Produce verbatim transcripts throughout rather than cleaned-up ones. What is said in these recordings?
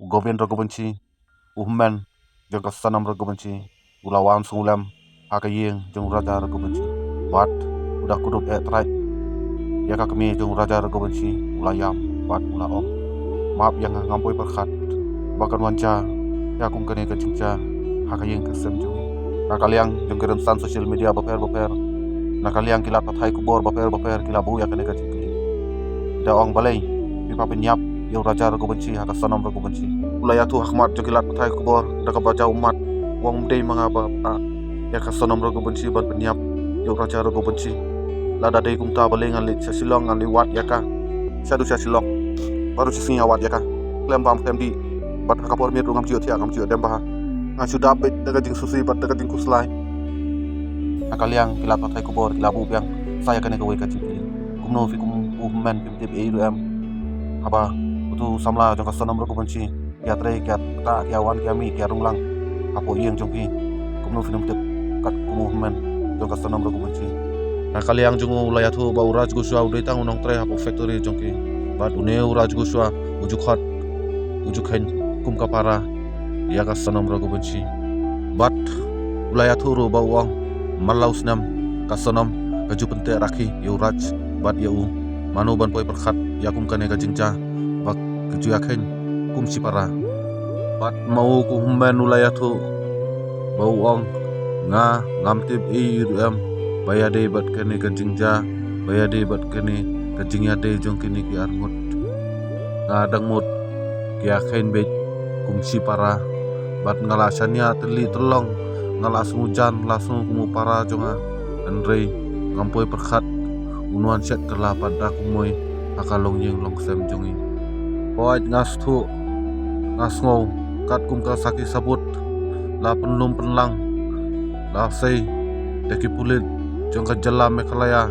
U Govind Raghuvanshi, u hynmen jong ka Sonam Raghuvanshi, u la wan sngewlem ha ka ïing jong u Raja Raghuvanshi. Bad u da kdup eh trai ïa ka kmie jong u Raja Raghuvanshi, u la ïam bad u la ong, map ïa nga, ngam poi pyrkhat ba kan wan jia ïa kum kane ka jingjia ha ka ïing ka sem jong ngi. Na ka liang jong ki rynsan social media bapher bapher, na ka liang ki lad pathai khubor bapher bapher ki la buh ïa kane ka jingkylli. Da ong, balei phi pat pynïap ïa u Raja Raghuvanshi ha ka Sonam Raghuvanshi? U la ïathuh ha khmat jong ki lad pathai khubor da kaba jaw ummat, u ong, ym dei ma nga ba, ah, ïa ka Sonam Raghuvanshi ban pynïap ïa u Raja Raghuvanshi. Lada dei kumta balei ngan leit sha Shillong, ngan leit wad ïa ka shaduh sha Shillong. Baroh shi sngi nga wad ïa ka, khlem bam khlem dih, bad ha ka por miet ruh ngam ju thiah, ngam ju dem bha. Nga shu dap beit da ka jingsngewsih bad da ka jingkhuslai. Na ka liang ki lad pathai khubor ki la buh biang sa ïa kane kawei ka jingkylli. Kumno phi kum u hynmen phim tip ei ruh em, haba utu u samla jong ka Sonam Raghuvanshi ki ïatrei, ki ïaktah, ki ïawan, ki ïamih, ki ïarung lang hapoh ïing jong phi? Kumno phin ym tip kat kum u hynmen jong ka Sonam Raghuvanshi? Na ka liang jong u la ïathuh ba u Raj Goswami u dei tang u nongtrei hapoh factory jong ki. Bad une u Raj Goswami u ju khot, u ju kheiñ kum ka para ïa ka Sonam Raghuvanshi. Bad u la ïathuh ruh ba u ong, man la u snem ka Sonam ka ju pynteh rakhi ïa u Raj bad ïa u. Mano ban poi pyrkhat ïa kum kane ka jingjia ba ka ju ïakheiñ kum shipara? Bad ma u, u hynmen u la ïathuh ba u ong, nga ngam tip ei ruh em ba ïadei bad kane ka jingjia, ba ïadei bad kane ka jingïadei jong kine ki arngut. Nga dang mut ki ïakheiñ beit kum shipara. Bad nga la shaniah tylli tyllong, nga la sngewjan, la sngew kum u para jong nga. Hynrei ngam poi pyrkhat un wan shet kylla pat da kumwei ha ka longïing longsem jong ngi. Hooid, nga sngewthuh, nga sngew katkum ka sakhi sabut la pynlum pynlang, la sei da ki pulit jong ka jylla Meghalaya.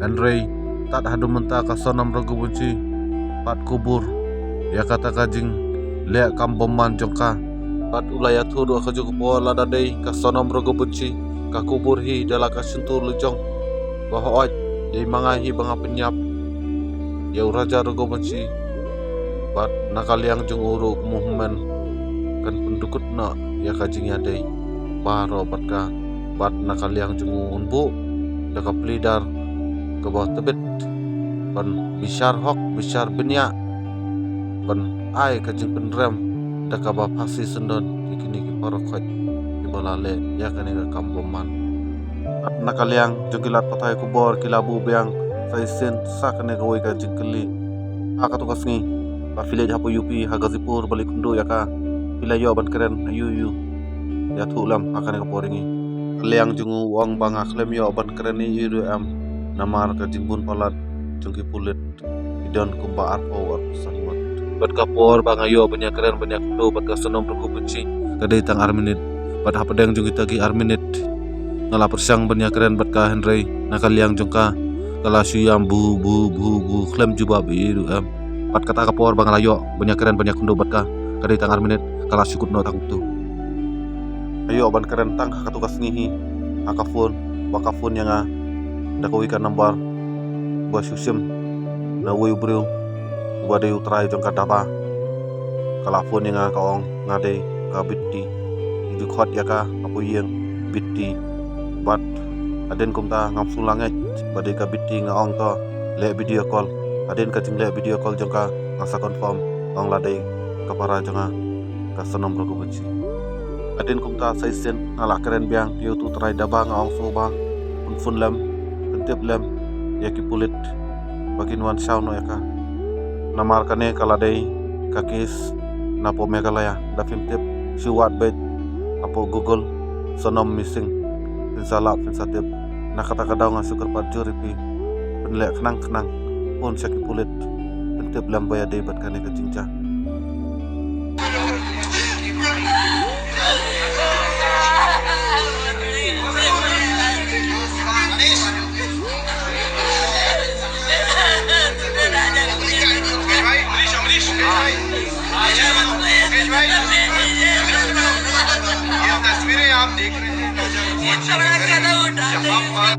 Hynrei tad haduh mynta ka Sonam Raghuvanshi pat kubur ïa kata ka jingleh kam bymman jong ka. Bad u la ïathuh ruh ha kajuh ka por, lada dei ka Sonam Raghuvanshi ka kubur hi da la ka shyntur la jong ba hooid, dei ma nga hi ba nga pynïap ïa u Raja Raghuvanshi. Bad na ka liang jong u ruh kum u hynmen kan pyndukut noh ïa ka jingïadei baroh bad ka. Bad na ka liang jong u un buh da ka pleader kaba tbit ban bishar hok, bishar bniah, ban ai ka jingpynrem da kaba phasi syndon ïa kine ki para khoit kiba la leh ïa kane ka kam bymman. Bad na ka liang jong ki lad pathai khubor ki la buh biang sa shisien sa kane kawei ka jingkylli. Ha kato ka sngi ba phi leit hapoh U P ha Ghazipur ba leit kynduh ïa ka, phi la ïoh ban kren aïu aïu? Ïathuh lem ha kane ka por ïa ngi. Ka liang jong u ong ba nga khlem ïoh ban kren aïu aïu ruh em, namar ka jingbun palat jong ki pulit ki don kumba arphew, arphew san ngut. Bad ka por ba nga ïoh ban ïakren ban ïakynduh bad ka Sonam Raghuvanshi ka dei tang ar minit. Bad hapdeng jong kita ki ar minit nga la pyrshang ban ïakren bad ka, hynrei na ka liang jong ka, ka la shu ïam bhu bhu bhu bhu, khlem jubab ei ei ruh em. Bad kata ka por ba nga la ïoh ban ïakren ban ïakynduh bad ka, ka dei tang ar minit, ka la shu kut noh tang utu. Nga ïoh ban kren tang ha kato ka sngi hi ha ka phone, ba ka phone ïa nga da kawei ka number ba shu shim na uwei u briew uba dei u trai jong ka dhaba. Ka la phone ïa nga, ka ong nga dei ka Bitti. Ngi ju khot ïa ka hapoh ïing Bitti. Bad hadien kumta ngam sngewlah ngeit ba dei ka Bitti, nga ong to leh video call. Hadien ka jingleh video call jong ka, nga sa confirm, ong la dei ka para jong nga, ka Sonam Raghuvanshi. Hadien kumta sa shisien nga la kren biang ïa utu u trai dhaba, nga ong sngewbha pynphone lem, pyntip lem ïa ki pulit ba kin wan shaw noh ïa ka. Namar kane ka la dei ka case napoh Meghalaya. Da phim tip, shu wad beit hapoh Google Sonam missing, phin sa lah, phin sa tip. Na kata ka daw nga shu kyrpad jur ïa phi, pynleh khnang khnang phone sha ki pulit, pyntip lem ba ïadei bad kane ka jingjia. ये तस्वीरें आप देख रहे हैं, जहां पर